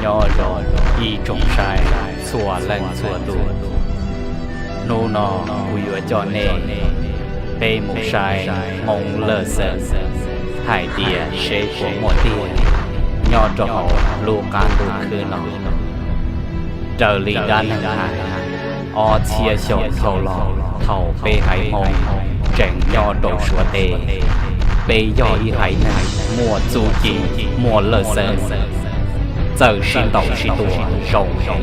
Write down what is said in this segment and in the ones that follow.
Nyob zoo ib tsoom saib txhua leej txhua tus, hnub no kuv yuav coj nej peb mus saib Hmoob Lawj Xeeb hais tias seb puas muaj tiag nyob rau hauv lub qab ntuj khwb no. Raws li dab neeg hais, ob txhiab xyoo dhau los thaum peb haiv Hmoob tseem nyob rau Suav teb, peb yog ib haiv neeg muaj txuj ci muaj Lawj Xeeb, txawj sib ntaus sib tua zoo heev,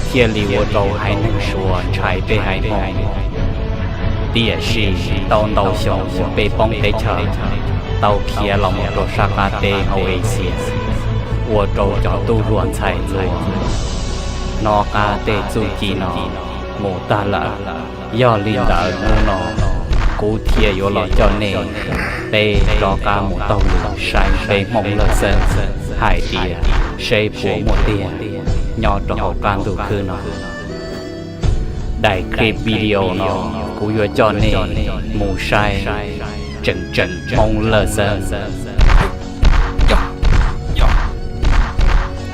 thiaj li ua rau haiv neeg Suav ntshai peb haiv Hmoob. Tiam sis tau ntau xyoo uas peb poob teb chaws tau khiav los mus rau sab qab teb hauv Asia, ua rau cov tub hluas ntxhais hluas hnov qab tej txuj ci no mus tag lawm. Yog li ntawd hnub no kuv thiaj yuav los coj nej peb rov qab mus taug lw saib peb Hmoob Lawj Xeeb hais tias seb puas muaj tiag nyob rau hauv qab ntuj khwb no. Daim clip video no kuv yuav coj nej mus saib tseem tseem Hmoob Lawj Xeeb.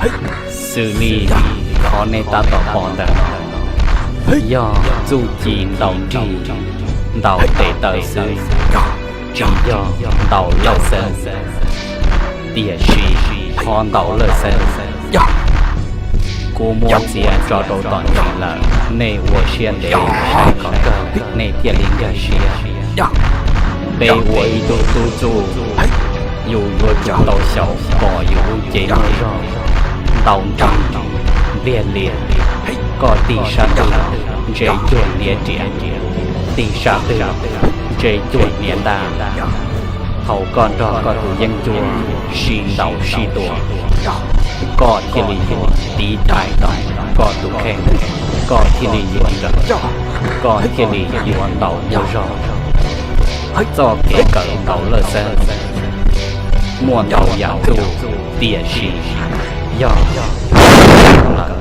Xws li qhov nej tab tom pom ntawm no yog txuj ci ntaus nrig ntaus tes taw xwb, tsis yog ntaus Lawj Xeeb. Tiam sis qhov ntaus Lawj Xeeb, kuv muab txiav tso rau tom ntsis lawm, nej ua siab ntev saib kom kawg nej thiaj li nkag siab. Peb ua ib tug tub txuj, yus yuav tsum tau xyaum kom yus lub cev muaj zog, ntaus nrig npliag lias, koj tig sab twg ntsej cuag hniav riam, tig sab twg ntsej cuag hniav ntaj. Thaum koj nrog koj tus yeeb ncuab sib ntaus sib tua, koj thiaj li yuav tiv thaiv tau koj tus kheej, koj thiaj li yuav nrawm, koj thiaj li yuav ntaus muaj zog. Txoj kev kawm ntaus Lawj Xeeb muaj ntau yam txuj, tiam sis yog lawm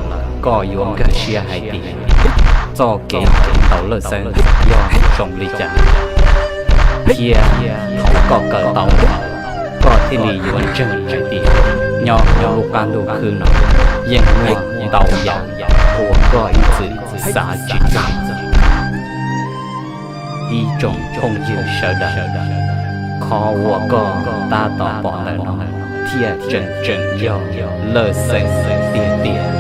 koj yuav nkag siab hais tias txoj kev kawm ntaus Lawj Xeeb yog zoo li cas, thiab thaum koj kawm tau, koj thiaj li yuav ntseeg hais tias nyob hauv lub qab ntuj khwb no yeej muaj ntau yam uas koj ib txwm xav tsis txog. Ib tsoom phooj ywg sawv daws, qhov uas koj tab tom pom ntawm no thiaj tseem tseem yog Lawj Xeeb tiag tiag.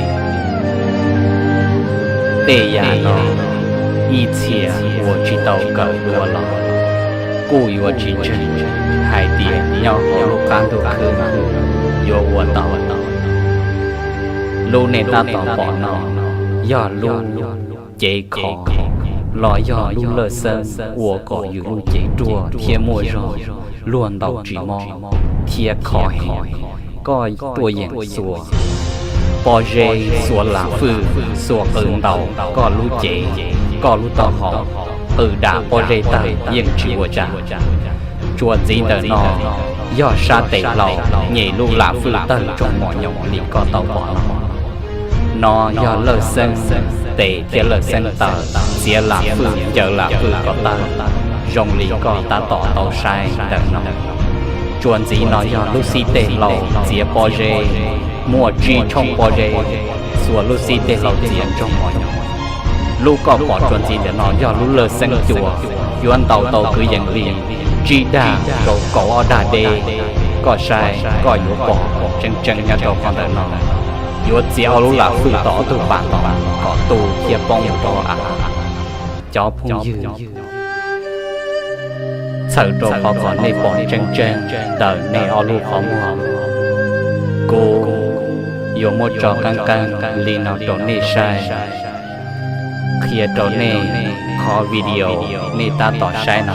Tej yam no ib txhia uas tsis tau kawm dua los kuj yuav tsis ntseeg hais tias nyob hauv lub qab ntuj khwb no yuav ua tau. Lub nej tab tom pom no yog lub cev khov los yog lub Lawj Xeeb ua kom yus lub cev ruaj thiab muaj zog, luag ntaus tsis mob thiab khov heev. Koj tuaj yeem xuas pob zeb, xuas lam fwj, xuas qws ntaus koj lub cev, koj lub taub hau, qws dam pob zeb tawg yeej tsis ua cas. Tsuas ntxiv ntawm no yog sab tes hlau nyem lub lam fwj tawg ntsoog mos nyoos li koj tau pom no. No yog Lawj Xeeb tes thiab Lawj Xeeb taw txiav lam fwj, ncaws lam fwj kom tawg zoo li koj tab tom tau saib ntawm no. Tsuas ntxiv no yog lub xib teg hlau txiav pob zeb, muaj tsib tshooj pob zeb xuas lub xib teg hlau txiav ntsoog mos nyoos. Lub koj pom tsuas ntxiv ntawm no yog lub Lawj Xeeb cua, yuav ntaus tau kwv yees li tsib dag rau kaum ob dag deb. Koj saib koj yuav pom tseeb tseeb nyob rau qhov ntawm no. Yuav txiav ob lub lam fwj tom ob tug pas ntoo kom tu thiab poob rau av. Cov phooj ywg, txhawm rau qhov kom nej pom tseeb tseeb ntawm nej ob lub qhov muag, kuv yuav muab tso qeeb qeeb li no rau nej saib. Qhia rau nej, qhov video nej tab tom saib no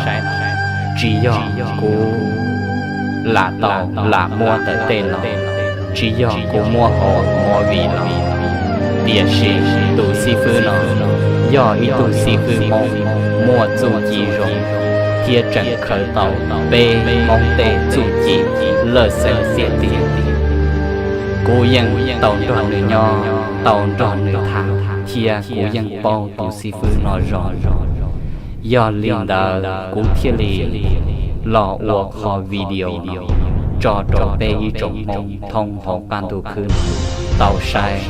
tsis yog kuv lam tau lam muab ntawm tej no, tsis yog kuv muab hauv movie los, tiam sis tus xib fwb no yog ib tug xib fwb Hmoob muaj txuj ci zoo thiab tseem khaws tau peb Hmoob tej txuj ci Lawj Xeeb tiag tiag. Kuv yeej tau nrog nws nyob, tau nrog nws tham, thiab kuv yeej paub tus xib fwb no zoo. Yog li ntawd kuv thiaj li los ua qhov video no. tso rau peb ib tsoom Hmoob thoob hauv qab ntuj khwb tau saib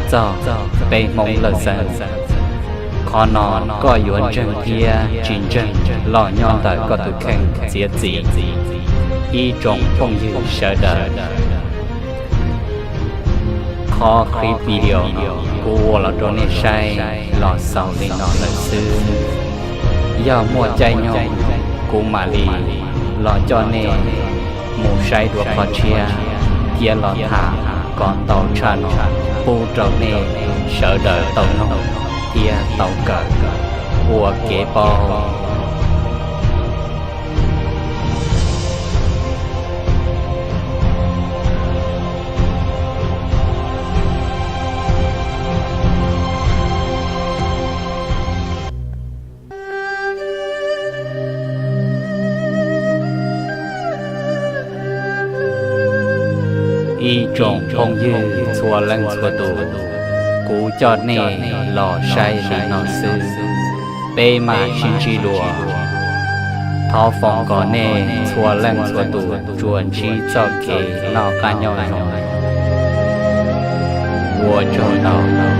txog peb Hmoob Lawj Xeeb. Qhov no koj yuav ntseeg thiab tsis ntseeg los nyob ntawm koj tus kheej txiav txim. Ib tsoom phooj ywg sawv daws, qhov clip video no kuv ua los rau nej saib los xaus li no lawm xwb. Yog muaj caij nyoog kuv mam li los coj nej mus saib dua qhov tshiab thiab los tham kom ntau tshaj no pub rau nej sawv daws tau mloog thiab tau kawm ua kev paub. Ib tsoom phooj ywg txhua leej txhua tus, kuv coj nej los saib li no xwb, peb mam sib ntsib dua. Thov foom kom nej txhua leej txhua tus tsuas ntsib txoj kev noj qab nyob zoo. Ua tsaug ntau.